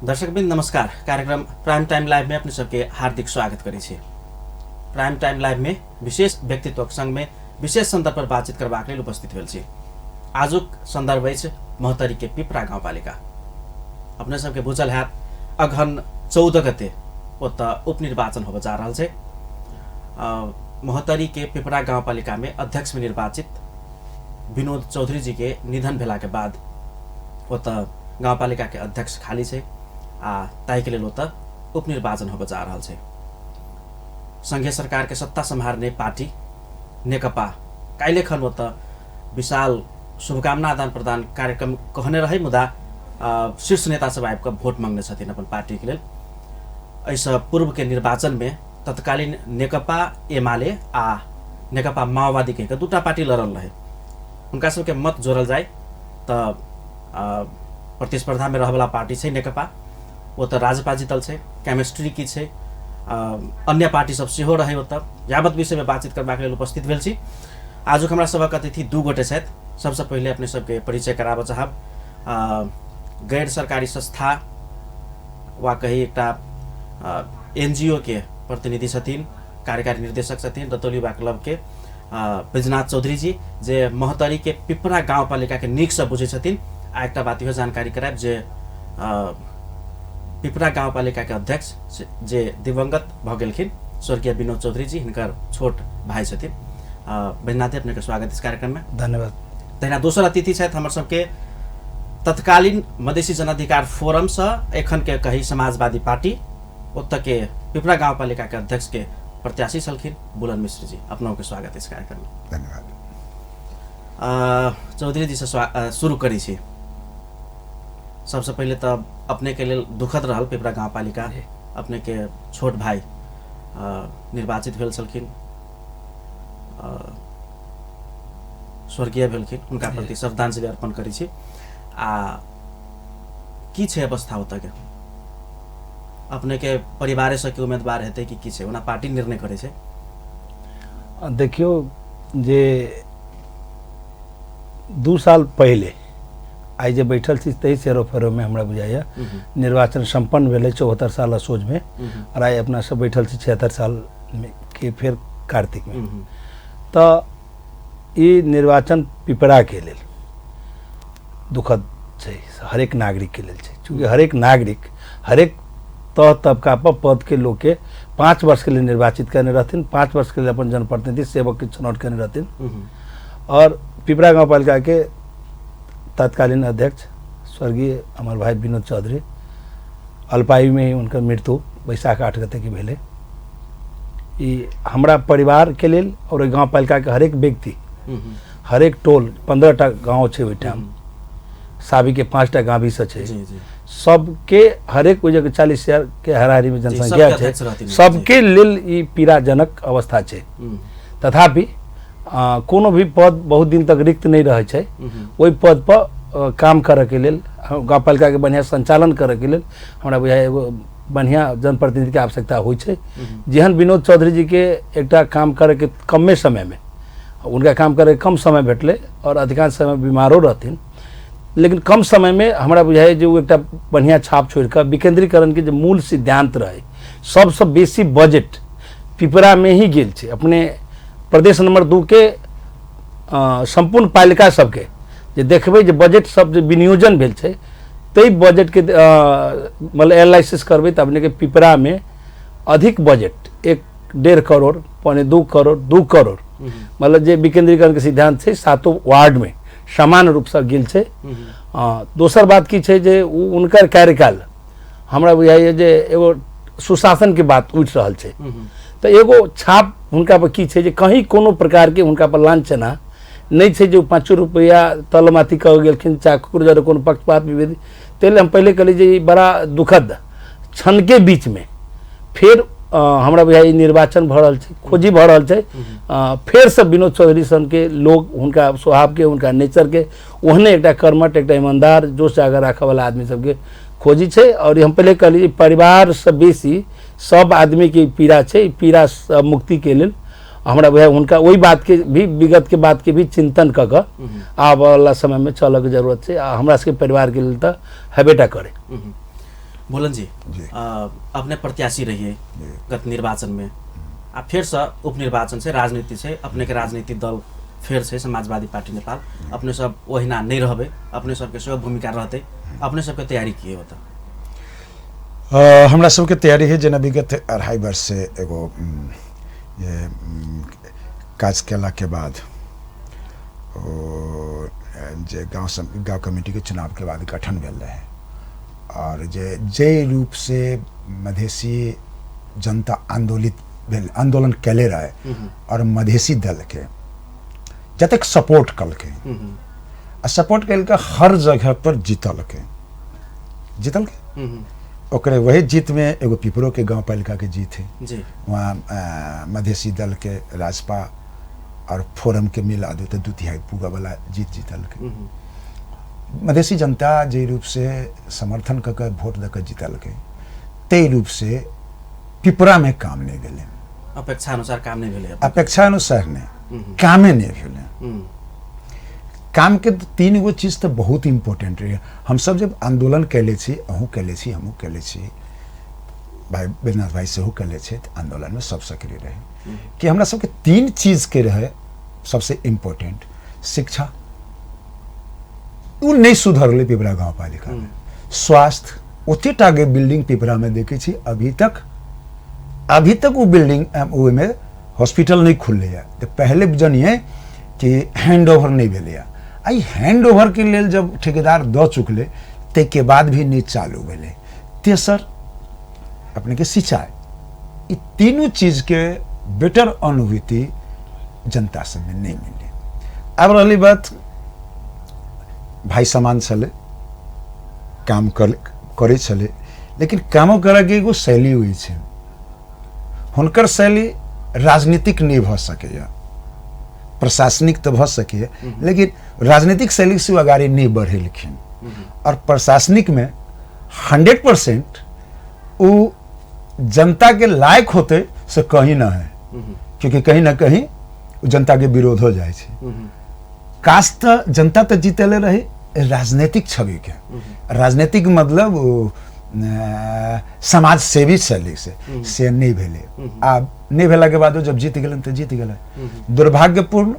दर्शकवृन्द नमस्कार। कार्यक्रम prime time live में अपने सबके हार्दिक स्वागत करै छी। प्राइम टाइम लाइव में विशेष व्यक्तित्वक संग में विशेष संदर्भ पर बातचीत करबाक लेल उपस्थित भेल छी। आजुक संदर्भ अछि महोत्तरी के पिपरा गाउँपालिका। अपने सबके बुझल हैत अगहन 14 गते ओतऽ उपनिर्वाचन होबऽ जा रहल छै। महोत्तरी के पिपरा गाउँपालिका में अध्यक्ष में निर्वाचित विनोद चौधरी जी के निधन भेला के बाद ओतऽ गाउँपालिका के अध्यक्ष खाली छै आ ताहिके लेल ओतऽ उपनिर्वाचन होबऽ जा रहल छै। संघीय सरकार के सत्ता सम्हारने पार्टी नेकपा काल्हि खन ओतऽ विशाल शुभकामना आदान प्रदान कार्यक्रम कहने रहे, मुदा शीर्ष नेता सब आबि कऽ वोट मांगने छथिन अपन पार्टी के लेल। एहिसँ पूर्व के निर्वाचन में तत्कालीन नेकपा एमाले आ नेकपा माओवादी कहि कऽ दूटा पार्टी लड़ल रहे। हुनका सबके मत जोड़ल जाय तऽ प्रतिस्पर्धा में रहवला पार्टी छै नेकपा, ओ तऽ राजपा जीतल छै। केमिस्ट्री की छै, अन्य पार्टी सब सेहो रहे ओतऽ। यावत विषय में बातचीत करबाक लेल उपस्थित भेल छी। आजुक हमरा सभक अतिथि दू गोटे छथि। सबसँ पहिले अपने सबके परिचय कराबऽ चाहब। गैर सरकारी संस्था वा कही एकटा एनजीओ के प्रतिनिधि छथिन, कार्यकारी निर्देशक छथिन रतौली युवा क्लब के बैजनाथ चौधरी जी, जे महोत्तरी के पिपरा गाउँपालिका के नीकसँ बुझै छथिन। आ एकटा बात इहो जानकारी करायब जे पिपरा गाउँपालिका के अध्यक्ष जे दिवंगत भऽ गेलखिन स्वर्गीय विनोद चौधरी जी, हिनकर छोट भाई छथिन। बैजनाथ अपने के स्वागत इस कार्यक्रम में। धन्यवाद। तहिना दोसर अतिथि छथि हमर सबके तत्कालीन मधेसी जनाधिकार फोरम से एखन के कही समाजवादी पार्टी ओतऽ के पिपरा गाउँपालिका के अध्यक्ष के प्रत्याशी छलखिन बुलन मिश्र जी। अपनों के स्वागत इस कार्यक्रम में। धन्यवाद। चौधरी जी से शुरू करै छी। सबसे पहिले तऽ अपने के लेल दुखद रहल पिपरा गाउँपालिका, अपने के छोट भाई निर्वाचित भेल छलखिन, स्वर्गीय भेलखिन, हुनका प्रति श्रद्धांजलि अर्पण करै छी। आ की छै अवस्था ओतऽ के? अपने के परिवारे से के उम्मीदवार हेतै कि की छै? ओना पार्टी निर्णय करै छै। देखियौ जे 2 साल पहिले आइ जे बैठल छी तही सेरोफेरोमे हमरा बुझाइए निर्वाचन सम्पन्न भेलै 74 साल असोजमे, और आइ अपना सब बैठल छी 76 साल के फेर कार्तिकमे। तऽ ई निर्वाचन पिपराके लेल दुखद छै, हरेक नागरिकके लेल छै। चूँकि हरेक नागरिक हरेक तह तबका पर पद के लोग के 5 वर्ष के लिए निर्वाचित करने रहथिन, 5 वर्ष के लिए अपन जनप्रतिनिधि सेवक के छनौट करने रहथिन। और पिपरा गाउँपालिका के तत्कालीन अध्यक्ष स्वर्गीय हमार भाई विनोद चौधरी अल्पायु में ही उनकर मृत्यु वैशाख 8 गते के भेलै। ई हमरा परिवार के लेल और गाउँपालिका के हरेक व्यक्ति, हरेक टोल 15 टा गाँव छै ओहिठाम, साबी के 5 टा गाँव भी से छै, सबके हरेक ओहि जगह 40,000 के हाराहारी में जनसंख्या छै, सबके लेल ई पीड़ाजनक अवस्था छै। तथापि कोनो भी पद बहुत दिन तक रिक्त नहीं रहै छै। ओहि पद पर काम करऽ के लेल, गाउँपालिका के बढ़िया संचालन करऽ के लेल हमरा बुझाइ एगो बढ़िया जनप्रतिनिधि के आवश्यकता होइ छै। जेहन विनोद चौधरी जी के एकटा काम करऽ के कमे समय में, उनका काम करे कम समय भेटलै और अधिकांश समय बीमारो रहथिन, लेकिन कम समय में हमरा बुझाइए जे ओ एकटा बढ़िया छाप छोड़ि कऽ विकेंद्रीकरण के जे मूल सिद्धांत रहे, सबसँ बेसी बजट पिपरा में ही गेल छै। अपने प्रदेश नंबर 2 के सम्पूर्ण पालिका सबके जे देखबै जे बजट सब जे विनियोजन भेल छै, ताहि बजट के मतलब एनालिसिस करबै तऽ अपने के पिपरा में अधिक बजट 1.5 करोड़, 1.75 करोड़, 2 करोड़, मतलब जे विकेंद्रीकरण के सिद्धांत छै 7 वार्ड में समान रूपसँ गेल छै। दोसर बात की छै जे उनकर कार्यकाल हमरा बुझाइए जे एगो सुशासन के बात उठि रहल छै, तऽ एगो छाप हुनका पर की छै जे कहीं कोनो प्रकार के हुनका पर लांछना नहि छै जे ओ 5 रुपैआ तलमाथी कऽ गेलखिन, चाहे ककरो जरे कोनो पक्षपात विभेद। ताहि लेल हम पहिले कहली जे ई बड़ा दुखद क्षणके बीचमे फेर हमरा बुझाइए निर्वाचन भऽ रहल छै, खोजी भऽ रहल छै। फेरसँ विनोद चौधरी सनके लोग हुनका स्वभावके, हुनका नेचरके ओहने एकटा कर्मठ, एकटा ईमानदार, जोश जागर राखऽवला आदमी सबके खोजी छै। और हम पहिले कहली परिवारसँ बेसी सब आदमीके ई पीड़ा छै। ई पीड़ासँ मुक्तिके लेल हमरा बुझाइए हुनका ओहि बातके भी, विगतके बातके भी चिंतन कऽ कऽ आबऽवला समयमे चलऽके जरूरत छै। आ हमरा सबके परिवारके लेल तऽ हेबेटा करै। बोलन जी, जी। अपने प्रत्याशी रहिए गत निर्वाचन में, आ फेर से उपनिर्वाचन से राजनीति से अपने के राजनीतिक दल फेर से समाजवादी पार्टी नेपाल, अपने सब ओहिना नहीं रहबे, अपने सबके सेहो भूमिका रहते, अपने सबके तैयारी किए होता? हमरा सबके तैयारी है जेना विगत 2.5 वर्ष से एगो ये काज केला के बाद ओ जे गांव कमेटी के चुनाव के बाद गठन भेल रहे और जे जे रूप से मधेसी जनता आंदोलित भेल, आंदोलन कैले रहे और मधेसी दल के जतेक सपोर्ट कलके आ सपोर्ट कलके हर जगह पर जीतलके जीतलके ओकरे वही जीत में एगो पिपरो के गांव पालिका के जीत है जी। वहाँ मधेसी दल के राजपा और फोरम के मिला दो तो 2/3 पूरा वाला जीत जीतल के। मधेसी जनता जे रूप से समर्थन क के वोट दऽ के जीतल के ते रूप से पिपरा में काम नहीं भेलै, अपेक्षा अनुसार काम नहीं भेलै, अपेक्षा अनुसार नहीं, कामे नहीं भेलै। काम के 3 गो चीज तो बहुत इम्पोर्टेंट रहे। हम सब जब आंदोलन कैले छी, अहूँ कैले छी, हमहूँ कैले छी, भाई बैजनाथ भाई सेहो कैले छे, आंदोलन में सब सक्रिय रहे कि हमरा सबके 3 चीज के रहे सबसे इम्पोर्टेंट। शिक्षा उ नहीं सुधरलै पिपरा गाँव पालिका में, स्वास्थ्य ओते टा के बिल्डिंग पिपरा में देखे छी अभी तक वो बिल्डिंग ओहिमे हॉस्पिटल नहीं खुललै तो पहले जनिए कि हैंड ओवर नहीं भेलै। आ हैंड ओवर के लेल जब ठेकेदार दऽ चुकलै ताहिके बाद भी नहीं चालू भेलै। तेसर अपने के सिंचाई, ई तीनों चीज के बेटर अनुभूति जनता सब में नहीं मिले। अब रही बात भाई समान छलै, काम करै छलै, लेकिन कामो करैके एगो शैली होइ छै, हुनकर शैली राजनीतिक नहीं भऽ सकैए, प्रशासनिक तऽ भऽ सकैए लेकिन राजनीतिक शैली से अगाड़ी नहीं बढ़ेलखिन। और प्रशासनिक में 100% वो जनता के लायक होते से कहीं ना है, क्योंकि कहीं ना कहीं जनता के विरोध हो जाए छै। काज तऽ जनता तऽ जीतले रहे राजनीतिक छवि के, राजनीतिक मतलब वो समाज सेवी शैली से नहीं भेलै। आ नहीं भेला के बाद जब जीत गेलन तऽ जीत गेलै। दुर्भाग्यपूर्ण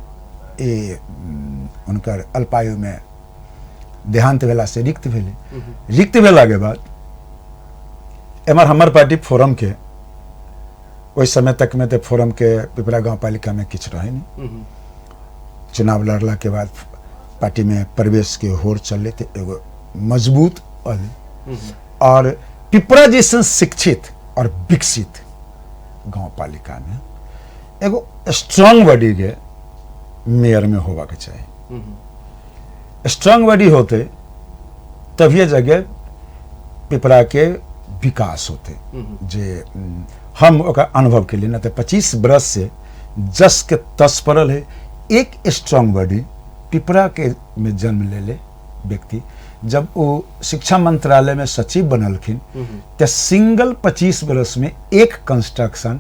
ए उनकर अल्पायु में देहांत भेला से रिक्त भेलै। रिक्त भेला के बाद एमहर हमर पार्टी फोरम के ओहि समय तक में तो फोरम के पिपरा गाँव पालिका में किछु रहे नहीं। चुनाव लड़ला के बाद पार्टी में प्रवेश के होड़ चलले तो एगो मजबूत और पिपरा जैसन शिक्षित और विकसित गाँव पालिका में एगो स्ट्रांग बॉडी के मेयर में होवा के चाही। स्ट्रांग बॉडी होते तभिए जगह पिपरा के विकास होते, जे हम ओकर अनुभव के लिए ना तो 25 बरस से जस के तस पड़ल है। एक स्ट्रांग बॉडी पिपरा के में जन्म ले ले व्यक्ति जब वो शिक्षा मंत्रालय में सचिव बनलखिन तो सिंगल 25 बरस में एक कंस्ट्रक्शन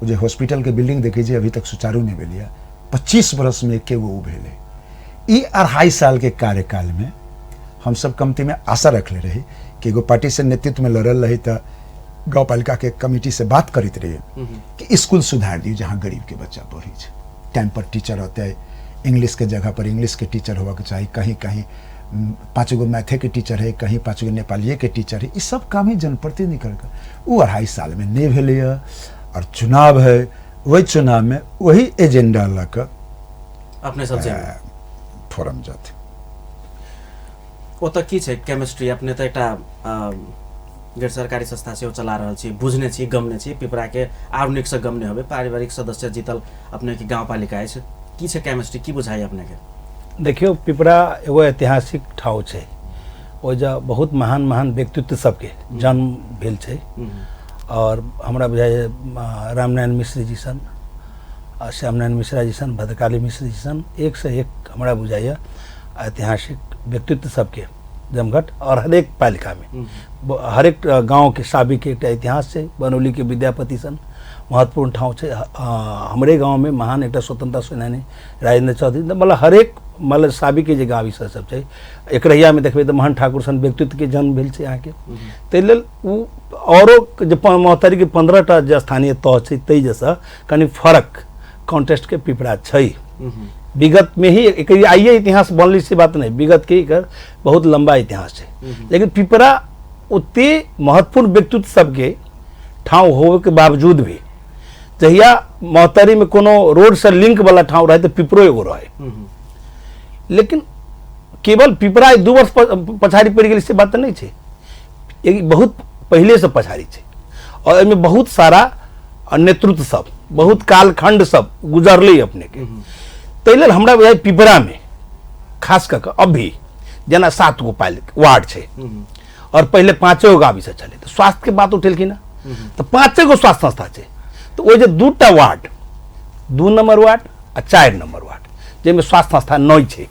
जे हॉस्पिटल के बिल्डिंग देखे जे अभी तक सुचारू नहीं भेलिया, 25 बरस में एक वो भेलै। ई 2.5 साल के कार्यकाल में हम सब कमती में आशा रखले रही कि एगो पार्टी से नेतृत्व में लड़ल रही तो गाँव पालिका के कमिटी से बात करते रहिए कि स्कूल सुधार दियौ जहाँ गरीब के बच्चा पढ़ै छै, टाइम पर टीचर होते, इंग्लिश के जगह पर इंग्लिश के टीचर होवा के चाही, कहीं कहीं 5 गो मैथे के टीचर है, कहीं 5 गो नेपालिये के टीचर है, ई सब काम ही जनप्रतिनिधि करके वो 2.5 साल में नहीं भेलैए। और चुनाव है, वही चुनाव में वही एजेंडा लऽ कऽ अपने सब फोरम जाते। ओतऽ की छै केमिस्ट्री? अपने तऽ एकटा गैर सरकारी संस्था सेहो चला रहल छी, बुझने छी, गमने छी, पिपरा के आर नीकसँ गमने होबै, पारिवारिक सदस्य जीतल अपने के गाँव पालिका अछि, की छै केमिस्ट्री, की बुझाइ अपने के? देखियौ पिपरा एगो ऐतिहासिक ठाउँ छै, ओहि बहुत महान महान व्यक्तित्व सबके जन्म भेल छै और हमरा बुझाइए रामनारायण मिश्र जी सन, श्यामनारायण मिश्रा जी सन, भद्रकाली मिश्र जी सन, एक से एक हमरा बुझाइए ऐतिहासिक व्यक्तित्व सबके जमघट और हरेक पालिका में हरेक गाँव के साबी के एकटा इतिहास छै। बनौली के विद्यापति सन महत्वपूर्ण ठाउँ छै, हमरे गाँव में महान एकटा स्वतंत्रता सेनानी राजेंद्र चौधरी, मतलब हरेक मल साबिके जे गाँव सब छै, एकरहियामे देखबै तऽ मोहन ठाकुर सन व्यक्तित्वके जन्म भेल छै अहाँके। ताहि लेल ओ औरो जे महोत्तरीके 15 टा जे स्थानीय तह छै ताहि जैसे कनि फरक कॉन्टेस्टके पिपरा छै। विगत में ही एक आइए इतिहास बनल से बात नहीं, विगत के एकर बहुत लंबा इतिहास है, लेकिन पिपरा ओते महत्वपूर्ण व्यक्तित्व सबके ठाव होवे के बावजूद भी जहिया महोत्तरी में कोनो रोड से लिंक वाला ठाव रहे तो पिपरो एगो रहे, लेकिन केवल पिपरा 2 वर्ष पछाड़ी पड़ि गेल से बात नहीं है, एक बहुत पहले से पछाड़ी है और एहिमे बहुत सारा नेतृत्व सब बहुत कालखंड सब गुजरलै अपने के। ताहि लेल हमरा बुझाइ पिपरा में खास कऽ कऽ अभी जेना 7 गो पायल वार्ड छै और पहले 5 गो गाँव से छलै, तऽ स्वास्थ्य के बात उठेलखिन हँ तऽ 5 गो स्वास्थ्य संस्था छै, तऽ ओहि जे 2टा वार्ड 2 नंबर वार्ड आ 4 नंबर वार्ड जाहिमे स्वास्थ्य संस्था नहि छै,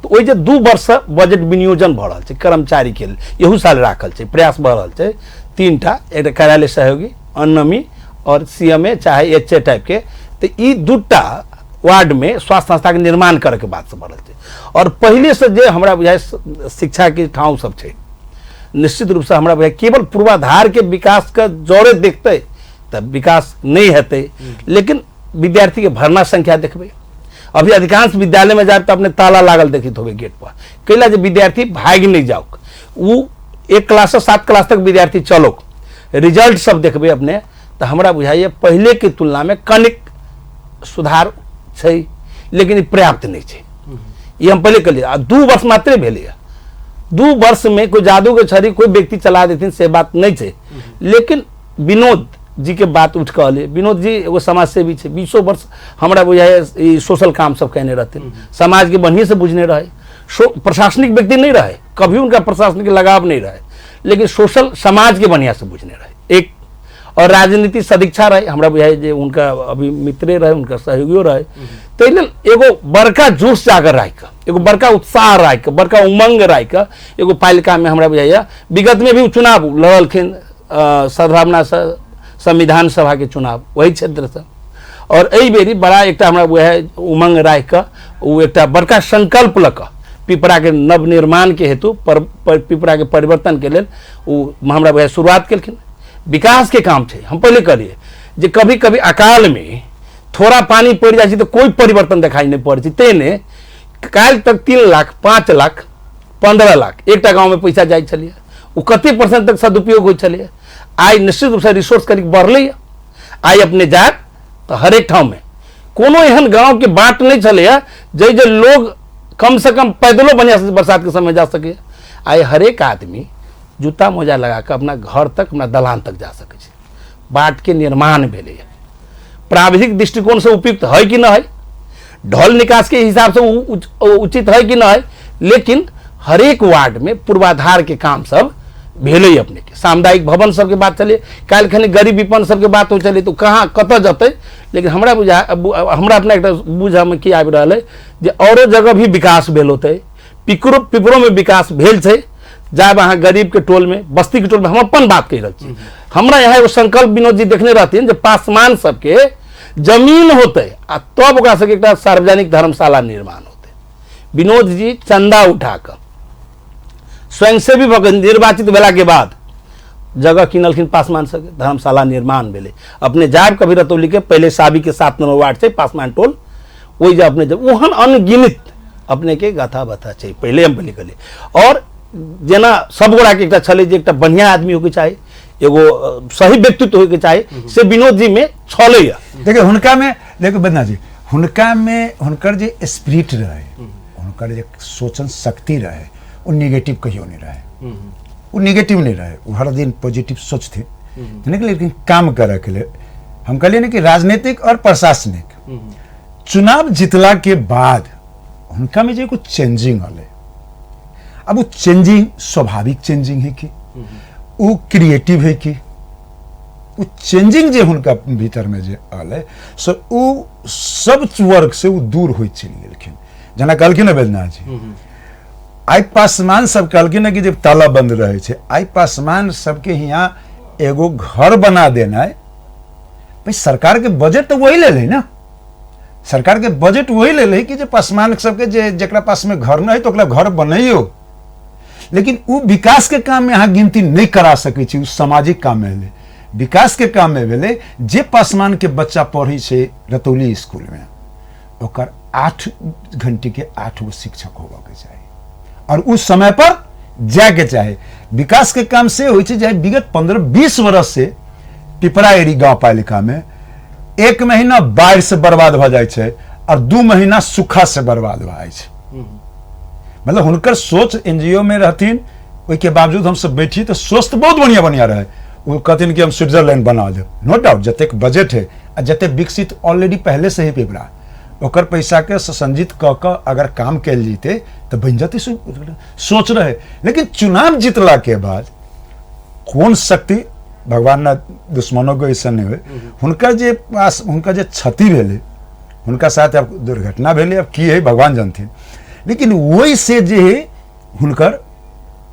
तऽ ओहि जे 2 वर्ष बजट विनियोजन भऽ रहल छै कर्मचारी के लेल इहू साल राखल छै, प्रयास भऽ रहल छै 3टा, एकटा कार्यालय सहयोगी अनमी और CMA चाहे HA type के, तऽ ई 2टा वार्ड में स्वास्थ्य संस्था के निर्माण करे के बात से बढ़ल छै। और पहले से जे हमरा बुझाइ शिक्षा के ठाव सब छै निश्चित रूप से हमरा बुझाइ केवल पूर्वाधार के विकास के जड़े देखते तऽ विकास नहीं हेतै, लेकिन विद्यार्थी के भरना संख्या देखबै अभी अधिकांश विद्यालय में जाए तो अपने ताला लागल देखित होबे गेट पर, कैला जे विद्यार्थी भागि नहीं जाओ, उ 1 क्लास से 7 क्लास तक विद्यार्थी चलो, रिजल्ट सब देखबै अपने तो हमरा बुझाइए पहले के तुलना में कनिक सुधार छै, लेकिन ई पर्याप्त नहीं छै। ई हम पहले कहलियै आ 2 वर्ष मात्रे भेलैए, 2 वर्ष में कोई जादू के छड़ी कोई व्यक्ति चला देथिन से बात नहीं छै, लेकिन विनोद जी के बात उठ कऽ अलै, विनोद जी एगो समाजसेवी छै, 20 वर्ष हमरा बुझाइए ई सोशल काम सब केने रहथिन, समाज के बढ़िएँ से बुझने रहे, प्रशासनिक व्यक्ति नहीं रहे, कभी उनका प्रशासनिक लगाव नहीं रहे, लेकिन सोशल समाज के बढ़िया से बुझने रहे एक, और राजनीति सदीक्षा रहे, हमरा बुझाइए जे उनका अभी मित्रे रहे, उनका सहयोगियो रहे, ताहि लेल एगो बड़का जोश जागर राखि कऽ, एगो बड़का उत्साह राखि कऽ, बड़का उमंग राखि कऽ एगो पालिका में हमरा बुझाइए विगत में भी चुनाव लड़लखिन सद्भावना से संविधान सभा के चुनाव वही क्षेत्र से, और एहि बेरी बड़ा एकटा हमरा बुझाइए उमंग राखि कऽ ओ एकटा बड़का संकल्प लऽ कऽ पिपरा के नवनिर्माण के हेतु पिपरा के परिवर्तन के लेल ओ हमरा बुझाइए शुरुआत केलखिन। विकास के काम छै, हम पहले कहलिए जे कभी कभी अकाल में थोड़ा पानी पड़ि जाइ छै तऽ कोई परिवर्तन देखाई नहीं पड़ै छै, तेने काल्हि तक 3 लाख 5 लाख 15 लाख एकटा गाँव में पैसा जाइ छलियै, ओ कते परसेंट तक सदुपयोग होइ छलैए, आइ निश्चित रूपसँ रिसोर्स कनिक बढ़लैए, आइ अपने जायब तऽ हरेक ठाममे कोनो एहन गाँवके बाट नहि छलैए जाहि जे लोग कम से कम पैदलो बढ़िआँ से बरसातके समय जा सकैए, आइ हरेक आदमी जूता मोजा लगा कऽ अपना घर तक अपना दलान तक जा सकै छै, बाट के निर्माण भेलैए। प्राविधिक दृष्टिकोणसँ उपयुक्त है कि नहि है, ढल निकास के हिसाब से उचित है कि नहीं है, लेकिन हरेक वार्ड में पूर्वाधार के काम सब भेलै अपने के। सामुदायिक भवन सबके बात चले, काल्हि खनी गरीब विपन्न सबके बात हो चले तो कहाँ कतऽ जतै, लेकिन हमरा बुझा हमरा अपना एकटा बुझामे की आबि रहल है जे औरो जगह भी विकास भेल होतै, पिपरो में विकास भेल छै, जायब अहाँ गरीब के टोल में बस्ती के टोल में, हम अपन बात कहि रहल छी, हमरा यहाँ एगो संकल्प विनोद जी देखने रहथिन जे पासवान सबके जमीन होतै आ तब ओकरा सबके एकटा सार्वजनिक धर्मशाला निर्माण होतै। विनोद जी चंदा उठा कऽ स्वयंसेवी भऽ कऽ निर्वाचित भेला के बाद जगह किनलखिन पासवान सबके, धर्मशाला निर्माण भेलै। अपने जायब कभी रतौली के पहले साबी के 7 नंबर वार्ड छै पासवान टोल, ओहि जे अपने जब ओहन अनगिनत अपने के गाथा बथा छै, पहले हम पहले कहलियै। और जेना सब गोटाके एकटा छलै जे एकटा बढ़िआँ आदमी होइके चाही, एगो सही व्यक्तित्व होइके चाही, से विनोद जी में छलैया। देखियौ हुनका में, देखियौ बदना जी, हुनका में हुनकर जे स्पिरिट रहे, हुनकर जे सोचन शक्ति रहे, वो निगेटिव कहियो नहीं रहे, वो निगेटिव नहीं रहे, वो हर दिन पॉजिटिव सोचते, लेकिन काम करे के लिए हम कहलिए ना कि राजनीतिक और प्रशासनिक चुनाव जीतला के बाद हुनका में जे कुछ चेंजिंग हले, अब वो चेंजिंग स्वाभाविक चेंजिंग है कि वो क्रिएटिव है कि वो चेंजिंग जे हुनका भीतर में जे आले सो वो सब वर्ग से वो दूर होइत चलि गेलखिन। जेना कहलखिन ने बैजनाथ जी, आइ पासवान सब कहलखिन ने कि जब ताला बंद रहे छै, आइ पासवान सबके हियाँ एगो घर बना देनाइ, भाई सरकार के बजट तो वही ले ले ना, सरकार के बजट वही लेल है कि जे पासमान सबके जे जकरा पास में घर नहीं है तो ओकरा घर बनैयो, लेकिन उ विकास के काम में अहाँ गिनती नहीं करा सकै छी। उ सामाजिक काम में भेलै, विकास के काम में भेलै। जे पासमान के बच्चा पढ़ै छै रतौली स्कूल में, ओकर 8 घंटे के 8 गो शिक्षक होबऽ के चाही और उस समय पर जायके चाही। विकास के काम से होइ छै जे विगत 15-20 वर्ष से पिपरा एरी गाँवपालिका में 1 महीना बाढ़ि से बर्बाद भऽ जाइ छै और 2 महीना सूखा से बर्बाद भऽ जाइ छै। मतलब हुनकर सोच एनजीओ में रहथिन, ओहिके बावजूद हमसब बैठी तऽ सोच तऽ बहुत बढ़िया बढ़िया रहे। वो कहथिन कि हम स्विट्जरलैंड बना देब, नो डाउट जतेक बजट है आ जतेक विकसित ऑलरेडी पहले से ही पिपरा, ओकर पैसा के संजित कऽ कऽ अगर काम कयल जैते तऽ बनि जतै, सोच रहे। लेकिन चुनाव जीतला के बाद कोन शक्ति, भगवान ना दुश्मनों के ऐसा नहीं हुए, हुनका जे पास हुनका जे क्षति भेलै, हुनका साथ अब दुर्घटना भेलै, अब की है भगवान जानथिन, लेकिन वही से जे है हुनकर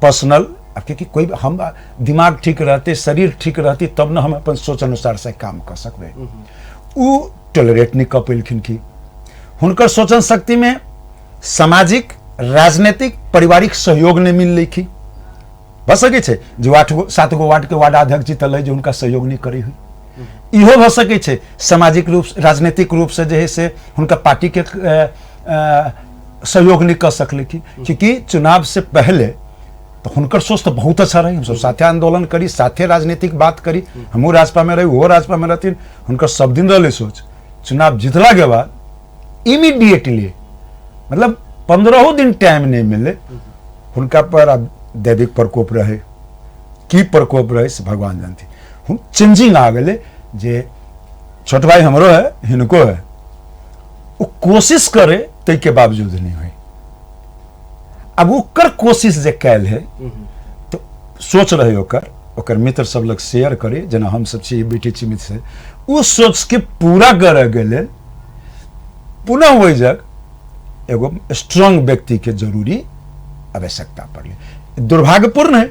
पर्सनल, अब क्योंकि कोई हम दिमाग ठीक रहते शरीर ठीक रहते तब न हम अपन सोच अनुसार से काम कर सकबै। उ टॉलरेट नहीं कऽ पेलखिन कि हुनकर सोचन शक्ति में सामाजिक राजनीतिक पारिवारिक सहयोग नहीं मिललै। की भऽ सकै छै जे 8 गो 7 गो वार्ड के वार्ड अध्यक्ष जीतल है जे हुनका सहयोग नहीं करी हुई, इहो भऽ सकै छै सामाजिक रूप राजनीतिक रूप से जे है से हुनका पार्टी के सहयोग नहीं कर सकलै। की क्योंकि चुनाव से पहले तो हुनकर सोच तो बहुत अच्छा रही, हमसब साथे आंदोलन करी साथे राजनीतिक बात करी, हमहूँ राजपा में रही ओहो राजपा में रहथिन, हुनकर सब दिन रहलै सोच। चुनाव जीतला के बाद इमीडिएटली मतलब 15 दिन टाइम नहीं मिले हुनका पर, अब दैविक प्रकोप रहे की प्रकोप रहे से भगवान जानथिन, चेंजिंग आ गेलै जे छोट भाई हमरो है हिनको है, वो कोशिश करे ताहिके बावजूद नहीं हुई। अब ओकर कोशिश जे कैल है तो सोच रहे ओकर ओकर मित्र सब लग शेयर करे, जेना हम सब छी बैठे छी मित्र से, ओ सोच के पूरा करे के लेल पुनः ओहि जग एगो स्ट्रांग व्यक्ति के जरूरी आवश्यकता पड़लै। दुर्भाग्यपूर्ण है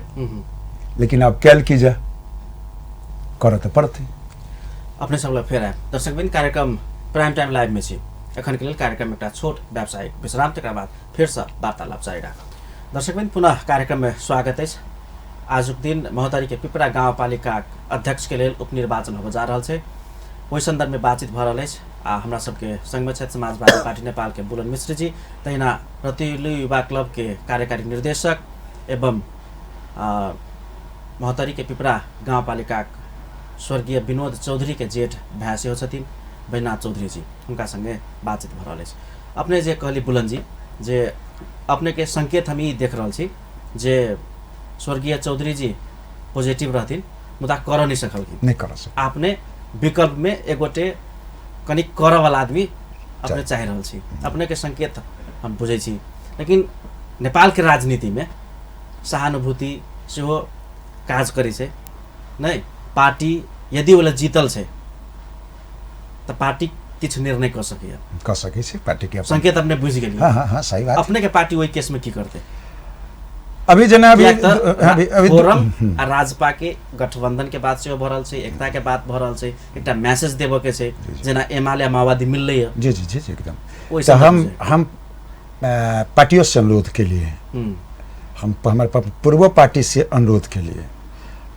लेकिन अब कैल की जाए, करऽ तऽ पड़तै। अपने सब लग फेर आयब। दर्शकवृन्द, कार्यक्रम प्राइम टाइम लाइव में छी। एखन के लेल कार्यक्रम एकटा छोट व्यावसायिक विश्राम, तकर बाद फेरसँ वार्तालाप जारी राखब। दर्शकवृन्द, पुनः कार्यक्रम में स्वागत अछि। आजुक दिन महोत्तरी के पिपरा गाउँपालिका अध्यक्ष के लेल उपनिर्वाचन होबऽ जा रहल छै, ओहि सन्दर्भ में बातचीत भऽ रहल अछि आ हमरा सबके संगमे छथि समाजवादी पार्टी नेपाल के बुलन मिश्र जी, तहिना रतौली युवा क्लब के कार्यकारी निर्देशक एवं महोत्तरी के पिपरा गाउँपालिका स्वर्गीय विनोद चौधरी के जेठ भाइ सेहो छथिन बैनाथ चौधरी जी, हुनका संगे बातचीत भऽ रहल अछि। अपने जे कहली बुलन जी, जे अपने के संकेत हम ई देख रहल छी जे स्वर्गीय चौधरी जी पॉजिटिव रहथिन मुदा करऽ नहीं सकलखिन, नहीं कर सकल। अपने विकल्प में एगोटे कनि करऽ वाला आदमी अपने चाहि रहल छी, अपने के संकेत हम बुझै छी। लेकिन नेपाल के राजनीति में सहानुभूति सेहो काज करै छै नहीं, पार्टी यदि ओला जीतल छै तऽ पार्टी किछु निर्णय कऽ सकैया, कऽ सकै छै पार्टी के संकेत अपने बुझि गेलियै। हाँ हाँ हाँ सही बात। अपने के पार्टी ओहि केस में की करतै? अभी जेना अभी अभी फोरम आ राजपा के गठबंधन के बात सेहो भऽ रहल छै, एकता के बात भऽ रहल छै, एकटा मैसेज देबऽ के छै जेना एमाले आ माओवादी मिललै। जी जी जी एकदम। तऽ हम पार्टियों से अनुरोध के लिए, हम हमारे पूर्व पार्टी से अनुरोध के लिए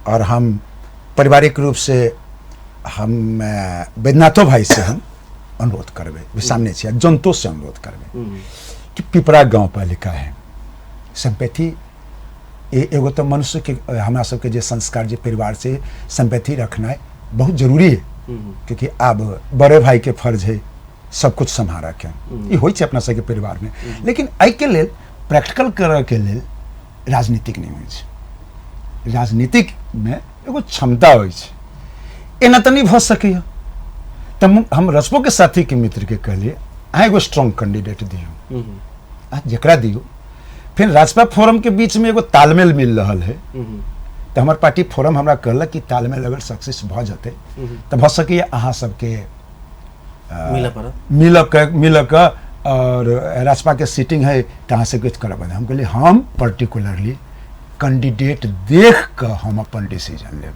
और हम पारिवारिक रूप से हम बैद्यनाथो भाई से हम अनुरोध करबै, सामने छी जनतो से अनुरोध करबै कि पिपरा गाँवपालिका है सम्पत्ति एगो तो मनुष्य के हमरा सबके जे संस्कार जे परिवार से सम्पत्ति रखनाइ बहुत जरूरी है, क्योंकि अब बड़े भाई के फर्ज है सब कुछ सम्हारऽ के, ई होइ छै अपना सबके परिवार में। लेकिन एहिके लेल प्रैक्टिकल करऽ के लेल राजनीतिक नहि होइ छै, राजनीतिक में एगो क्षमता होइ छै, एना तऽ नहि भऽ सकैए। तऽ हम रसपो के साथी के मित्र के कहलिए अहाँ एगो स्ट्रॉन्ग कैंडिडेट दियौ, अहाँ जकरा दियौ। फिर राजपा फोरम के बीच में एगो तालमेल मिल रहल है, तऽ हमर पार्टी फोरम हमरा कहलक कि तालमेल अगर सक्सेस भऽ जेतै तऽ भऽ सकैए अहाँ सबके मिलऽ के और राजपा के सीटिंग है तऽ अहाँ सबके करऽ। हम कहलिए हम पर्टिकुलरली कैंडिडेट देख कऽ हम अपन डिसीजन लेब,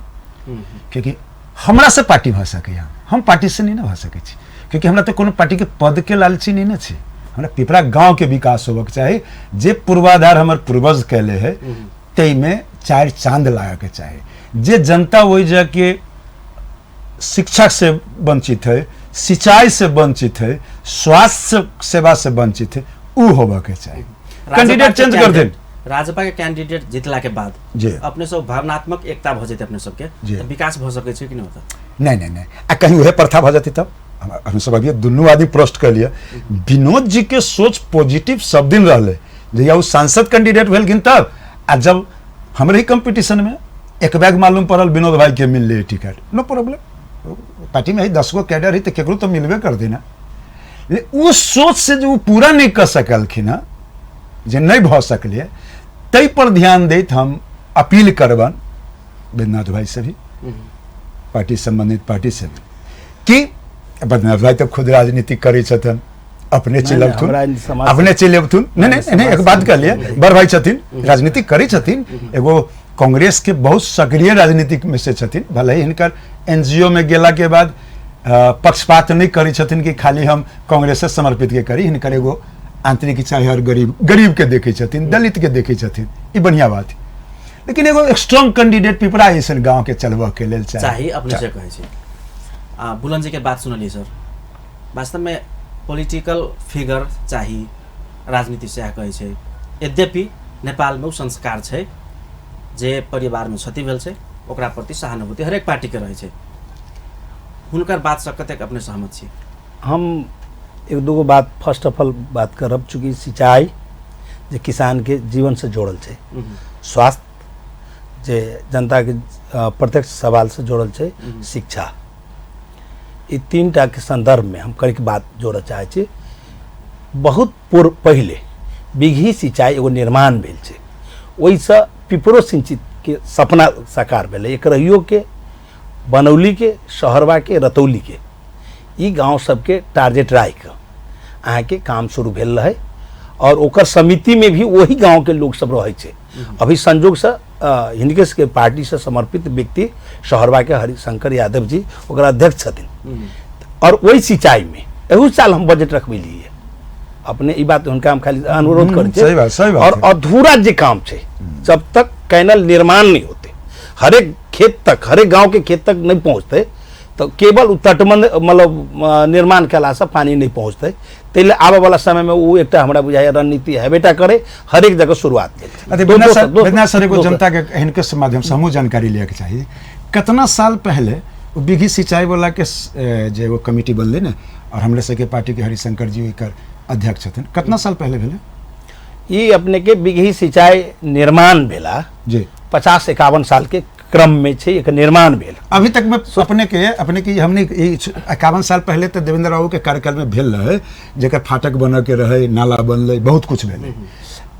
क्योंकि हमरा से पार्टी भऽ सकैए, हम पार्टी से नहीं ना भऽ सकै छी। क्योंकि हमरा तो कोनो पार्टी के पद के लालची नहीं ने छै। हमरा पिपरा गांव के विकास होबक चाही, जे पूर्वाधार हमर पूर्वज कैले है ताहिमे 4 चांद लगा के चाही। जे जनता ओहि जगह के शिक्षा से वंचित है, सिंचाई से वंचित है, स्वास्थ्य सेवा से वंचित है, उ होबक के चाही। कैंडिडेट चेंज कर देन। राजपा के कैंडिडेट जीतला के बाद जी अपने सब भावनात्मक एकता भ जेतै अपने सबके, जी। तऽ विकास भ सकै छै कि नहि होता? नहीं नहीं नहीं, आ कहीं वह प्रथा भ जाती तब हम सब अभी दुनू आदमी प्रश्न कर लिया। विनोद जी के सोच पॉजिटिव सब दिन रहले, जहिया वो सांसद कैंडिडेट भेलखिन तब, आ जब हमरे ही कंपटीशन में एक बैग मालूम पड़ल विनोद भाई के मिलले टिकट, नो प्रॉब्लम, पार्टी में ही 10 गो कैडर ही तो केकरो तो मिलबे कर देना। लेकिन उस सोच से जो पूरा नहीं कर सकलखिन हँ, जे नहीं भ सकलिए, तै पर ध्यान दैत हम अपील करबन बैद्यनाथ भाई से भी, पार्टी संबंधित पार्टी से भी, कि बैद्यनाथ भाई तो खुद राजनीति करै छथिन, अपने चिलबथुन, अपने चिलबथुन। नहीं नहीं नहीं, एक बात कहलिए, बड़ भाई छथिन, राजनीति करै छथिन, एगो कांग्रेस के बहुत सक्रिय राजनीतिक में से छथिन, भले ही हिनकर एनजीओ में गेला के बाद पक्षपात नहीं करै छथिन कि खाली हम कांग्रेस से समर्पित के करी, हिनकर एगो आंतरिक इच्छा हर गरीब गरीब के देखै छथिन, दलित के देखै छथिन, ई बढ़िया बात है। लेकिन एगो स्ट्रॉन्ग कैंडिडेट पिपरा अइसन गांव के चलबऽ के लेल चाही, अपने से कहै छी। बुलन जी के बात सुनलिए सर, वास्तव में पॉलिटिकल फिगर चाही, राजनीति सएह कहै छै। यद्यपि नेपाल में उ संस्कार छै जे परिवार में क्षति भेल छै ओकरा प्रति सहानुभूति हरेक पार्टी के रहै छै। हुनकर बात से कतेक अपने सहमत छी? हम एक दूगो बात फर्स्ट ऑफ ऑल बात करब। चूँकि सिंचाई जे किसान के जीवन से जोड़ल छै, स्वास्थ्य जे जनता के प्रत्यक्ष सवाल से जोड़ल छै, शिक्षा, ई 3 टा के संदर्भ में हम कनिक बात जोड़ऽ चाहै छी। बहुत पूर्व पहिले बिघी सिंचाई एगो निर्माण भेल छै, ओहिसँ पिपरो सिंचित के सपना साकार भेलै। एकरहियो के, बनौली के, शहरवा के, रतौली के, ई गाँव सबके टारगेट राखि अहाँके काम शुरू भेल रहै, और ओकर समिति में भी वही गाँव के लोग सब रहै छै। अभी संजोगसँ हिनके सबके पार्टी से समर्पित व्यक्ति शहरवा के हरिशंकर यादव जी ओकरा अध्यक्ष छथिन। और वही सिंचाई में एहू साल हम बजट रखबेलियै अपने, ई बात हुनका हम खाली अनुरोध करै छी। और अधूरा जे काम छै, जब तक कैनल निर्माण नहीं होते, हरेक खेत तक, हरेक गाँव के खेत तक नहीं पहुँचते, तो केवल उ तटबंध मतलब निर्माण कयलासँ पानी नहीं पहुँचतै। ताहि लेल आबऽ वाला समय में ओ एकटा हमरा बुझाइए रणनीति हेबेटा करे, हरेक जगह शुरुआत भेल। सर एगो जनता के हिनके माध्यम से हमहूँ जानकारी लियऽ चाही, कितना साल पहले बिघी सिंचाई वाला के जे एगो कमिटी बनलै ने, और हमरे सबके पार्टी के हरिशंकर जी एकर अध्यक्ष छथिन, कितना साल पहले भेलै ई अपने के बिघी सिंचाई निर्माण भेला जी? 50-51 साल के क्रम में छै एक निर्माण भेल। अभी तक में अपने के हमने 51 साल पहले तो देवेंद्र बाबू के कार्यकाल में भेल रहे, जेकर फाटक बन के रहे, नाला बनलै, बहुत कुछ भेलै।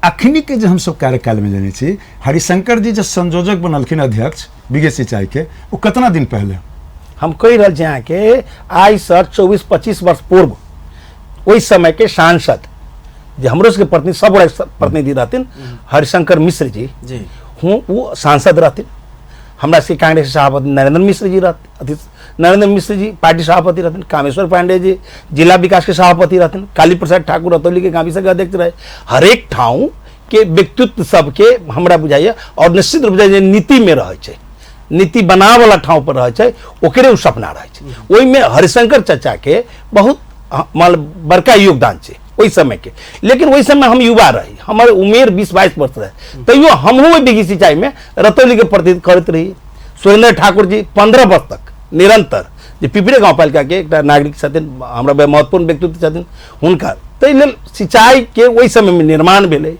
अखनी के जे हमसब कार्यकाल में जानै छी, हरिशंकर जी जे संयोजक बनलखिन अध्यक्ष बिघे सिंचाई के, वो कितना दिन पहले? हम कहि रहल छी अहाँके आइसँ 24-25 वर्ष पूर्व ओहि समय के सांसद जे हमरो सबके प्रतिनिधि, सब गोटा प्रतिनिधि रहथिन, हरिशंकर मिश्र जी हूँ वो सांसद रहथिन। हमरा सबके कांग्रेस सभापति नरेंद्र मिश्र जी रहथिन, नरेंद्र मिश्र जी पार्टी सभापति रहथिन, कामेश्वर पांडे जी जिला विकास के सभापति रहथिन, काली प्रसाद ठाकुर रतौली के गाँव के अध्यक्ष रहे। हरेक ठाउँ के व्यक्तित्व सबके हमरा बुझाइए, और निश्चित रूप से जे नीति में रहै छै, नीति बनावला ठाउँ पर रहै छै, ओकरे उ सपना रहै छै। ओहिमे हरिशंकर चाचा के बहुत मतलब बड़का योगदान छै ओहि समय के। लेकिन ओहि समय हम युवा रही, हमर उमेर 20-22 वर्ष रहे, तैयो हमहूँ ओहि बिघी सिंचाई में रतौली के प्रतिनिधित्व करैत रही। सुरेंद्र ठाकुर जी 15 वर्ष तक निरंतर जे पिपरे गाँवपालिका के एकटा नागरिक छथिन, हमरा महत्वपूर्ण व्यक्तित्व छथिन हुनका, ताहि लेल सिंचाई के ओहि समय में निर्माण भेलै।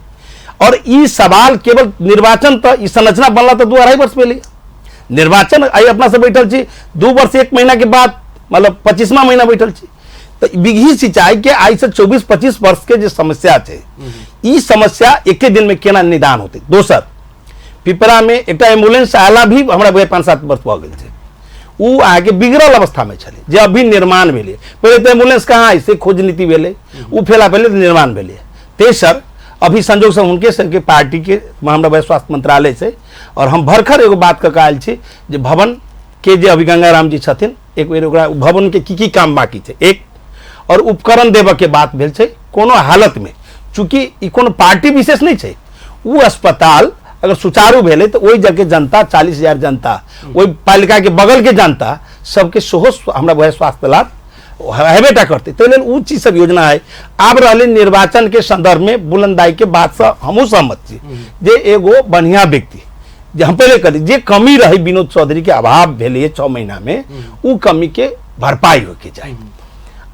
और ई सवाल केवल निर्वाचन तऽ ई संरचना बनला तऽ 2-2.5 वर्ष भेलै, निर्वाचन आइ अपना सब बैठल छी 2 वर्ष 1 महीना के बाद, मतलब 25वां महीना बैठल छी। तो बिघी सिंचाई के आइ से 24-25 वर्ष के जे समस्या छै, ई समस्या एके दिन में केना निदान होतै। दोसर, पिपरा में एकटा एम्बुलेंस आला भी हमरा 5-7 वर्ष भऽ गेल छै, उ अहाँके बिगड़ल अवस्था में छलै, जे अभी निर्माण भेलै। पहिले तऽ एम्बुलेंस कहाँ आई से खोज नीति भेलै, उ फेला पहिले तऽ निर्माण भेलै। तेसर, अभी संजोग से हुनके सबके पार्टी के हमरा स्वास्थ्य मंत्रालय से, और हम भरखर एगो बात कऽ के आयल छी जे भवन के जे अभी गंगाराम जी छथिन, एक बेर ओकरा भवन के की की काम बाकी छै। एक और उपकरण देबऽ के बात भेल छै। कोनो हालत में चूँकि ई कोनो पार्टी विशेष नहीं छै, उ अस्पताल अगर सुचारू भेलै तऽ ओहि जगह जनता 40,000 जनता, ओहि पालिका के बगल के जनता सबके सेहो हमरा बुझाइ स्वास्थ्य लाभ हेबे टा करतै। ताहि लेल उ चीज सब योजना है। आब रहलै निर्वाचन के संदर्भ में बुलंद दाई के बात से हमहूँ सहमत छी जे एगो बढ़िया व्यक्ति, जे हम पहले कहली जे कमी रही विनोद चौधरी के अभाव भेलै 6 महीना में, उ कमी के भरपाई होके चाही।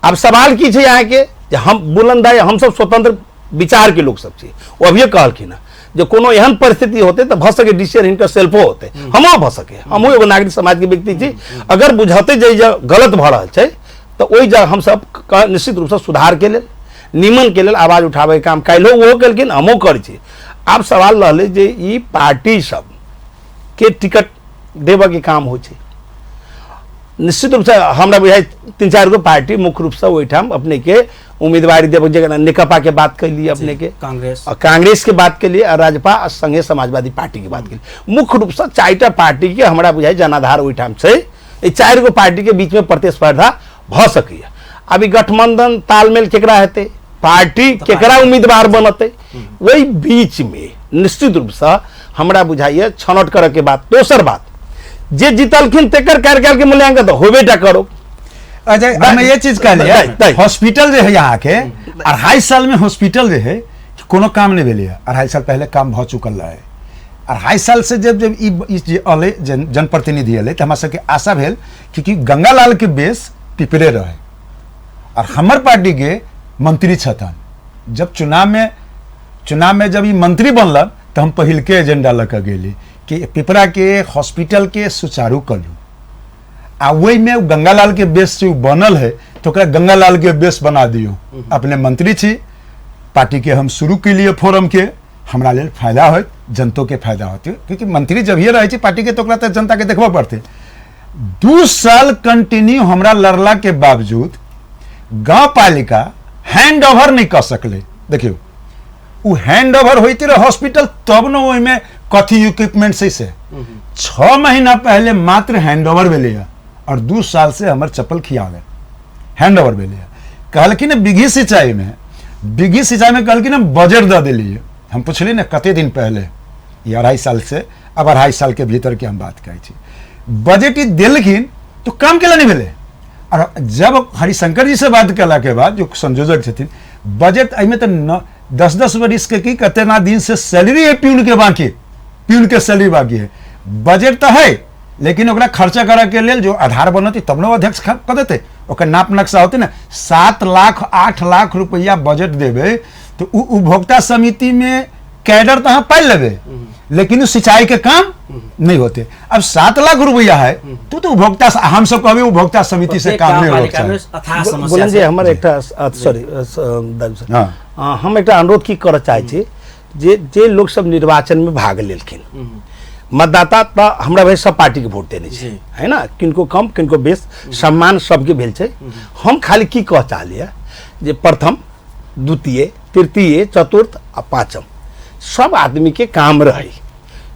आब सवाल की छै अहाँके जे हम बुलंद दाई हम सब स्वतंत्र विचार के लोक सब छी, ओ अभिये कहलखिन हँ जे कोनो एहन परिस्थिति होते तऽ भऽ सके डिसीजन हिनकर सेल्फो होते, हमरो भऽ सके, हमहूँ एगो नागरिक समाज के व्यक्ति छी, अगर बुझते जे गलत भऽ रहल छै तऽ ओहि जगह हमसब निश्चित रूपसँ सुधार के लेल, निमन के लेल आवाज उठाबे के काम काल्हिओ ओहो केलखिन, हमहूँ करै छी। आब सवाल रहलै जे ई पार्टी सब के टिकट देबऽ के काम होइ छै। निश्चित रूपसँ हमरा बुझाइ 3-4 गो पार्टी मुख्य रूपसँ ओहिठाम अपने के उम्मीदवारी देबऽ, जेना नेकपा के बात कैलियै अपने के, कांग्रेस, आ कांग्रेस के बात कैलियै, आ राजपा आ संघीय समाजवादी पार्टी के बात कैलियै। मुख्य रूपसँ 4टा पार्टी के हमरा बुझाइ जनाधार ओहिठाम छै। एहि 4 गो पार्टी के बीच में प्रतिस्पर्धा भऽ सकैए। आब ई गठबंधन तालमेल केकरा हेतै, पार्टी केकरा उम्मीदवार बनतै, ओहि बीच में निश्चित रूपसँ हमरा बुझाइए छनौट करऽ के बात। दोसर बात जे जीतलखिन तेकर कार्यकाल के मूल्यांकन तऽ होबे टा करो। अच्छा, हमें ये चीज कहलियै, हॉस्पिटल जे है यहाँ के 2.5 साल में हॉस्पिटल जे है कोनो काम नहीं भेलै। 2.5 साल पहले काम भऽ चुकल रहे। 2.5 साल से जब जब ई जे अलै जनप्रतिनिधि अलै तऽ हमरा सबके आशा भेल क्योंकि गंगालाल के बेस पिपरे रहे और हमर पार्टी के मंत्री छथन। जब चुनाव में जब ई मंत्री बनलन तऽ हम पहिलके एजेंडा लऽ कऽ गेली कि पिपरा के हॉस्पिटल के सुचारू करू, आ ओहिमे गंगालाल के बेस से बनल है तो ओकरा गंगालाल के बेस बना दियौ। अपने मंत्री छी, पार्टी के हम शुरू केलिए फोरम के, हमरा लेल फायदा होत, जनतो के फायदा होत, क्योंकि मंत्री जब ये रहे छै पार्टी के तो ओकरा तऽ जनता के देखबऽ पड़तै। 2 साल कंटिन्यू हमरा लड़ला के बावजूद गाँव पालिका हैंड ओवर नहीं कऽ सकलै। देखियौ उ हैंड ओवर होते रहे हॉस्पिटल तब न ओहिमे कथी इक्विपमेंट से 6 महीना पहले मात्र हैंड ओवर भेलै और 2 साल से हमर चप्पल खिया गेल। हैंड ओवर भेलै। कहलखिन बिघी सिंचाई में, बिघी सिंचाई में कहलखिन हम बजट दऽ देलियै। हम पुछलियै ने कते दिन पहले, ई 2.5 साल से, अब 2.5 साल के भीतर के हम बात कहै छी, बजट ई देलखिन तो काम केला नहीं भेलै। और जब हरिशंकर जी से बात कला के बाद जो संयोजक छथिन, बजट एहिमे तऽ 10-10 बरिस के की कतना दिन से सैलरी है प्यून के बाकी, प्यून के सैलरी बाकी है। बजट तो है लेकिन ओकरा खर्चा करे के लेल जो आधार बनते तब न अध्यक्ष कऽ देतै, ओकर नाप नक्शा होते ना। 7 लाख 8 लाख रुपया बजट देबै तो उ उपभोक्ता समिति में कैडर तो अहाँ पालि लेबै लेकिन सिंचाई के काम नहीं होते। अब 7 लाख रुपया है तो उपभोक्ता, हम सब कहबे उपभोक्ता समिति से काम नहीं होते। बुलंद जी हमर एकटा सॉरी हम एकटा अनुरोध की करऽ चाहै छी जे जे लोक सब निर्वाचन में भाग लेलखिन, मतदाता तऽ हमरा भाई सब पार्टी के वोट देने छै है ना, किनको कम किनको बेस सम्मान सबके भेल छै। हम खाली की कह चाहलियै जे प्रथम, द्वितीय, तृतीय, चतुर्थ आ पाँचम सब आदमी के काम रहे,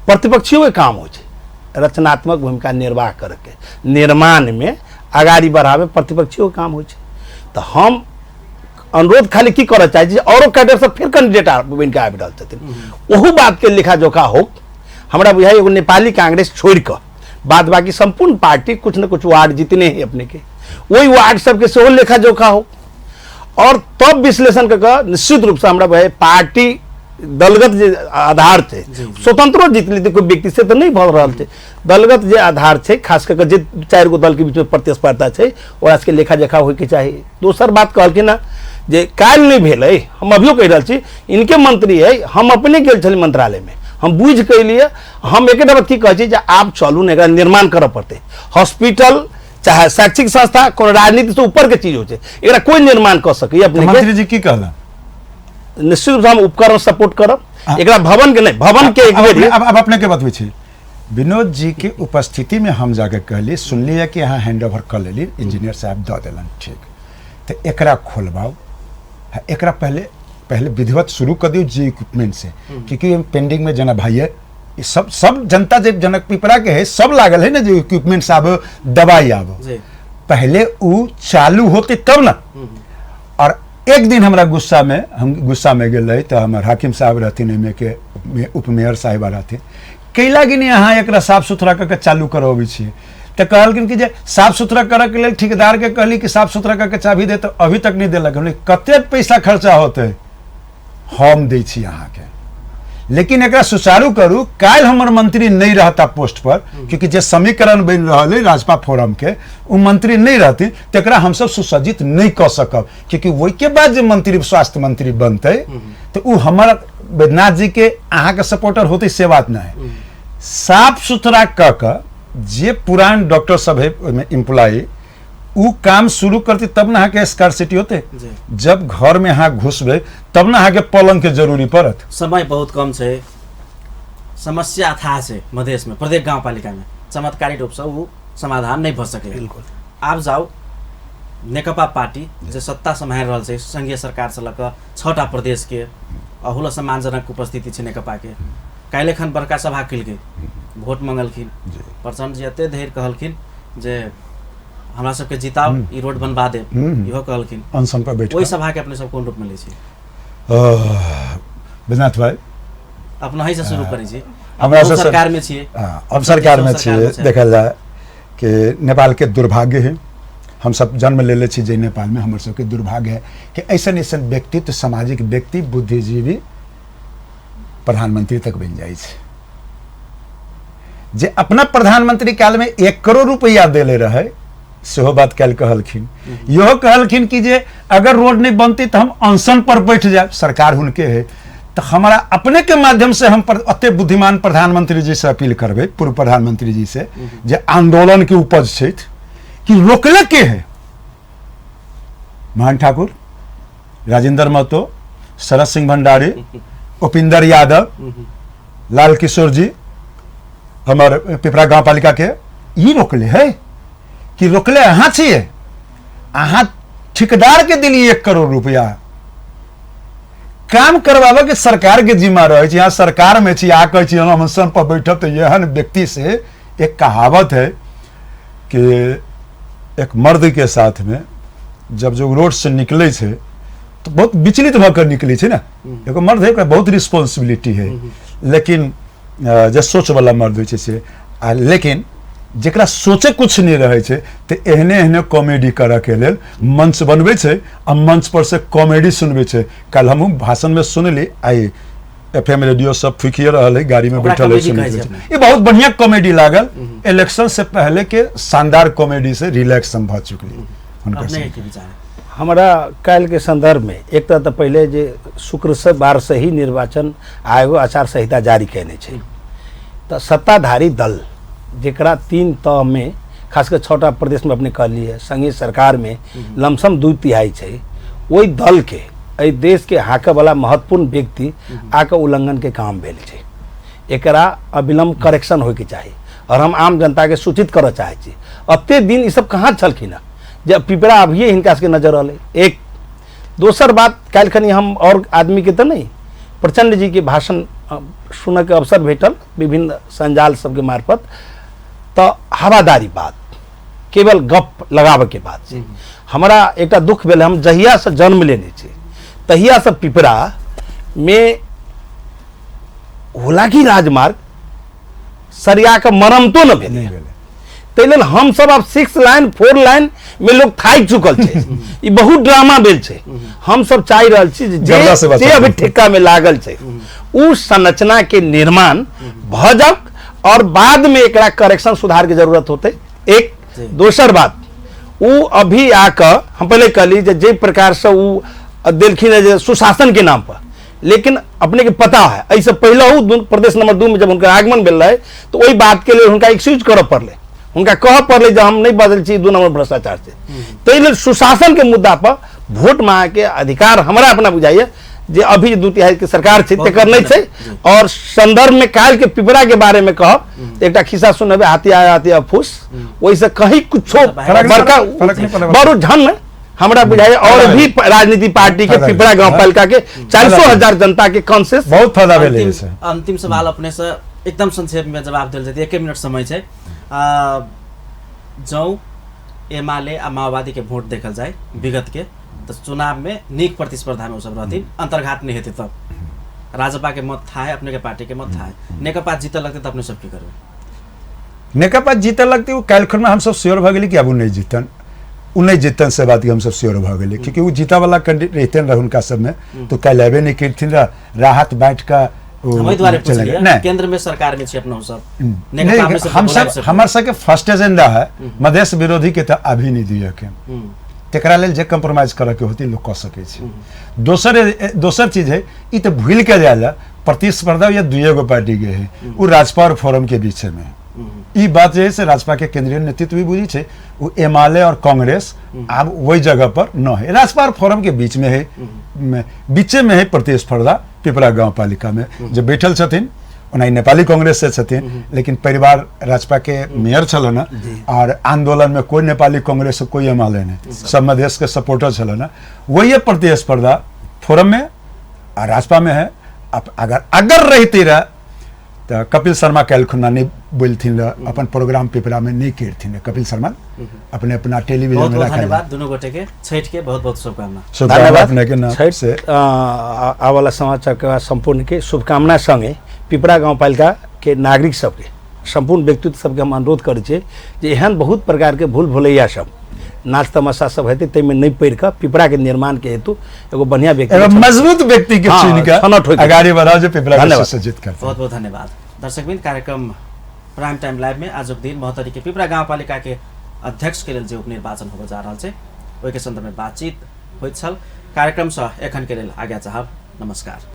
प्रतिपक्षियों के काम होइ छै रचनात्मक भूमिका निर्वाह करके निर्माण में अगाड़ी बढ़ावे प्रतिपक्षियों के काम होइ छै। तऽ हम अनुरोध खाली की करऽ चाहै छी औरो कैडर सब फिर कैंडिडेट बनि कऽ आबि रहल छथिन, ओहू बात के लेखा जोखा हो। हमरा बुझाइ एगो नेपाली कांग्रेस छोड़ि कऽ बाद बाकी संपूर्ण पार्टी कुछ न कुछ वार्ड जितने हैं अपने के, ओहि वार्ड सबके सेहो लेखा जोखा हो और तब विश्लेषण कऽ कऽ निश्चित रूपसँ हमरा बुझाइ पार्टी दलगत जे आधार छै, स्वतंत्रो जीत लेतै कोई व्यक्ति से तऽ नहि भऽ रहल छै, दलगत जे आधार छै खास कऽ कऽ जे 4 गो दलके बीचमे प्रतिस्पर्धा छै ओकरा सबके लेखा जोखा होइके चाही। दोसर बात कहलखिन हँ जे काल्हि नहि भेलै, हम अभियो कहि रहल छी इनके मंत्री है, हम अपने गेल छली मंत्रालयमे, हम बुझि कऽ एलियै। हम एकेटा बात की कहै छी जे आब चलू ने एकरा निर्माण करऽ पड़तै। हॉस्पिटल चाहे शैक्षिक संस्था कोनो राजनीति से ऊपर के चीज होइ छै, एकरा कोइ निर्माण कऽ सकैए अपने। मंत्री जी की कहला? निश्चित रूपसँ हम उपकरण सपोर्ट करब, एकरा भवन के नहीं, भवन के एक बेर अब अपने के बतबै छी। विनोद जी के उपस्थिति में हम जाके कहली, सुनलियै कि अहाँ हैंड ओवर कर लेली, इंजीनियर साहब दऽ देलन, ठीक तऽ एकरा खोलबाउ, एकरा पहले पहले विधिवत शुरू कर दियौ जे इक्विपमेंट से, क्योंकि पेंडिंग में जना भाई है सब सब जनता जे जनक पिपरा के है सब लागल है ना जे इक्विपमेंट्स आबो दवाई आबो, पहले उ चालू होते तब ना। एक दिन हमरा गुस्सा में, हम गुस्सा में गेल रही तो हमर हाकिम साहब रहथिन, एहिमे के उपमेयर साहिबा रहथिन, कैला कि नहीं अहाँ एकरा साफ सुथरा कऽ के चालू करबै छियै? तऽ कहलखिन कि जे साफ सुथरा करऽके लेल ठेकेदार के कहली कि साफ सुथरा कऽ के चाभी दे, तऽ अभी तक नहि देलक। हम कतेक पैसा खर्चा होतै, हम दै छी अहाँके, लेकिन एकरा सुचारू करू। काल्हि हमर मंत्री नहीं रहता पोस्ट पर, क्योंकि जे समीकरण बनि रहल है राजपा फोरम के, ओ मंत्री नहीं रहती तो एकरा हमसब सुसज्जित नहीं कऽ सकब, क्योंकि ओहिके बाद जे मंत्री स्वास्थ्य मंत्री बनतै तो ओ हमर बैद्यनाथ जी के अहाँके सपोर्टर होतै से बात नहीं। साफ सुथरा कऽ के जे पुरान डॉक्टर सब है ओहिमे एम्प्लॉय, उ काम शुरू करती तब ना अहाँके स्कार्सिटी होते। जब घर में अहाँ घुसबै तब ना अहाँके पलंग के जरूरी पड़त। समय बहुत कम छै, समस्या अथाह छै मधेश में, प्रत्येक गाउँपालिका में चमत्कारिक रूप से उ समाधान नहीं भऽ सकै। बिल्कुल। आब जाउ नेकपा पार्टी जे सत्ता सम्हारि रहल छै संघीय सरकार से लऽ कऽ 6टा प्रदेश के, अहुला सम्मानजनक उपस्थिति छै नेकपा के। काल्हि एखन बड़का सभा केलकै, वोट मंगलखिन प्रचण्ड जी, एते धरि कहलखिन जे हमरा सबके जिताउ, ई रोड बनवा देब, इहो कहलखिन। अनशन पर बैठ ओहि सभा के अपने सब कोन रूप में लै छी? बैद्यनाथ भाई अपना ही से शुरू करै छी। हमरा सब सरकार में छियै, अब सरकार में छियै। देखल जाय कि नेपाल के दुर्भाग्य है, हम सब जन्म लेले छी जे नेपाल में, हमर सबके दुर्भाग्य है कि ऐसन ऐसन व्यक्तित्व, सामाजिक व्यक्ति, बुद्धिजीवी प्रधानमंत्री तक बनि जाइ छै। जे अपना प्रधानमंत्री काल में 1 करोड़ रुपया देले रहे, सेहो बात काल्हि कहलखिन। इहो कहलखिन कि जे अगर रोड नहीं बनती तो हम अनशन पर बैठ जाए, सरकार हुनके है। तो हमारा अपने के माध्यम से हम अते बुद्धिमान प्रधानमंत्री जी से अपील करबै, पूर्व प्रधानमंत्री जी से, जे आंदोलन के उपज छथि कि रोकले के है मोहन ठाकुर, राजेंद्र महतो, शरद सिंह भंडारी, उपिंदर यादव, लाल किशोर जी हमार पिपरा गाँव पालिका के, ई रोकले है कि रोकले अहाँ छियै, अहाँ ठेकेदार के दिली 1 करोड़ रुपया। काम करवावे के सरकार के जिम्मा रहे छै। यहाँ सरकार में छी, आ कहै छी हम अनशन पर बैठब, तो एहन व्यक्ति से एक कहावत है कि एक मर्द के साथ में जब जो रोड से निकले छै तो बहुत विचलित भऽ निकले छै ना। एगो मर्द है, बहुत रिस्पॉन्सिबिलिटी है, लेकिन जे सोच वाला मर्द होइ छै से, आ लेकिन जेकरा सोचे कुछ नहीं रहे छै तो एहने एहने कॉमेडी करऽ के लेल मंच बनबै छै आ मंच पर से कॉमेडी सुनबै छै। कल हमहूँ भाषण में सुनली, आई एफ एम रेडियो सब फुकिए रहल है, गाड़ी में बैठल है, सुनैत रहै छै। ई बहुत बढ़िया कॉमेडी लागल। इलेक्शन से पहले के शानदार कॉमेडी से रिलैक्स हम भऽ चुकली। हुनकर हमरा काल्हि के संदर्भ में एक तऽ पहिले जे शुक्र से 12 से ही निर्वाचन आयोग आचार संहिता जारी कयने छै, तऽ सत्ताधारी दल जकरा 3 तह में खासकर 6टा प्रदेश में अपने कहलिए संघीय सरकार में लमसम 2/3 छै, ओहि दल के एहि देश के हाँके वाला महत्वपूर्ण व्यक्ति आके उल्लंघन के काम भेल छै। एकरा अविलंब करेक्शन होइके चाही और हम आम जनता के सूचित करऽ चाहै छी। एते दिन ई सब कहाँ छलखिन हँ जब पिपरा अभिये हिनका सबके नजर अलै। एक दोसर बात, काल्हि खनी हम और आदमी के तऽ नहीं, प्रचंड जी के भाषण सुनऽ के अवसर भेटल विभिन्न संजाल सबके मार्फत, तऽ हवादारी बात केवल गप लगाबऽ के बात छै। हमरा एकटा दुख भेल, हम जहियासँ जन्म लेने छी तहियासँ पिपरा में हुलाकी राजमार्ग सरिया के मरम्मतो न भेलै, ताहि लेल हमसब आब 6 लाइन 4 लाइन में लोग थाकि चुकल छै। ई बहुत ड्रामा भेल छै। हमसब चाहि रहल छी जे अभी ठेक्का में लागल छै उ संरचना के निर्माण भऽ जाओ और बाद में एकरा करेक्शन सुधार के जरूरत होते। एक दोसर बात, उ अभी आके हम पहले कहली जे प्रकार से उ देलखिन है जे सुशासन के नाम पर, लेकिन अपने के पता है एहिसँ पहले प्रदेश नंबर 2 में जब हुनकर आगमन भेल रहे तो ओहि बात के लिए हुनका एक्सक्यूज करऽ पड़लै, हुनका कहऽ पड़लै जे हम नहीं बदल छी 2 नंबर भ्रष्टाचार से। ताहि लेल सुशासन के मुद्दा पर वोट मांगे के अधिकार हमरा अपना बुझाइए जे अभी 2/3 के सरकार छै तकर नहीं छै। और संदर्भ में काल्हि के पिपरा के बारे में कहब एकटा खिस्सा सुनबे, हाथी आया हाथी फूस, ओहिसँ कहीं कुछो बड़का बड़ू ढंग हमरा बुझाइए। और भी राजनीति पार्टी के पिपरा गाँव पालिका के 400,000 जनता के कॉन्सेस बहुत फायदा भेलै। अंतिम सवाल अपने से एकदम संक्षेप में जवाब देल जेतै, 1 मिनट समय छै। जौं एमाले आ माओवादी के वोट देखल जाय विगत के, तऽ चुनाव में नीक प्रतिस्पर्धा में ओ सब रहथिन, अंतर्घात नहीं हेतै तब राजपा के मत था है, अपने के पार्टी के मत था है, नेकपा जीतऽ लगतै तऽ अपने सब की करबै? नेकपा जीतऽ लगतै ओ काल्हिखन हमसब श्योर भऽ गेली कि आब ओ नहि जीतन, ओ नहि जीतन से बात हमसब श्योर भऽ गेली, क्योंकि ओ जीतऽ वाला कैंडिडेट रहितन रह हुनका सबमे तो काल्हि अयबे नहि करथिन रह, राहत बाँटि कऽ हम एहि दुआरे पुछलियै, केंद्र में सरकार में छी अपना सब, हम सब हमर सबके फर्स्ट एजेंडा है मधेश विरोधी के तऽ अभी नहीं दिअ के, तकरा लेल जे कम्प्रोमाइज करऽ के होती लोग कऽ सकै छै। दोसर चीज है ई तऽ भूलि के जाय ला प्रतिस्पर्धा या दुइए गो पार्टी के है, ओ राजपा और फोरम के बीच में। ई बात जे है से राजपा के केंद्रीय नेतृत्व भी बुझी छै, वो एमाले और कांग्रेस आब वही जगह पर न है, राजपा और फोरम के बीच में है, बीचे में है प्रतिस्पर्धा पिपरा गाँव पालिका में। जे बैठल छथिन ओना नेपाली कांग्रेस से छथिन, लेकिन परिवार राजपा के मेयर छल न, और आंदोलन में कोई नेपाली कांग्रेस से कोई एमाले नहीं, सब मधेश के सपोर्टर छल न, वही प्रतिस्पर्धा फोरम में और राजपा में है। अगर अगर रहती रह तो कपिल शर्मा काल्हिखुना नहीं बोलथिन रह, अपन प्रोग्राम पिपरा में नहीं करथिन कपिल शर्मा, अपने अपना टेलीविजन बहुत में बहुत धन्यवाद दोनों गोटे के, छठ के बहुत बहुत शुभकामना। धन्यवाद अपने के नाम से आवाला समाचार के संपूर्ण के शुभकामना संगे पिपरा गाँवपालिका के नागरिक सबके संपूर्ण व्यक्तित्व सबके हम अनुरोध करै छियै जे एहन बहुत प्रकार के भूल भुलैया सब नाच तमाशा सब हेतै ताहिमे नहि पड़ि कऽ पिपरा के निर्माण के हेतु एगो बढ़िया व्यक्ति, एगो मजबूत व्यक्ति के चुनि कऽ अगाडि बढ़ाओ जे पिपरा के सुसज्जित करतै। बहुत बहुत धन्यवाद दर्शकवृन्द। कार्यक्रम प्राइम टाइम लाइव में आजुक दिन महोत्तरी के पिपरा गाउँपालिका के अध्यक्ष के लेल जे उपनिर्वाचन होबय जा रहल छै ओहिके सन्दर्भ में बातचीत होइत छल। कार्यक्रम से एखन के लेल आज्ञा चाहब, नमस्कार।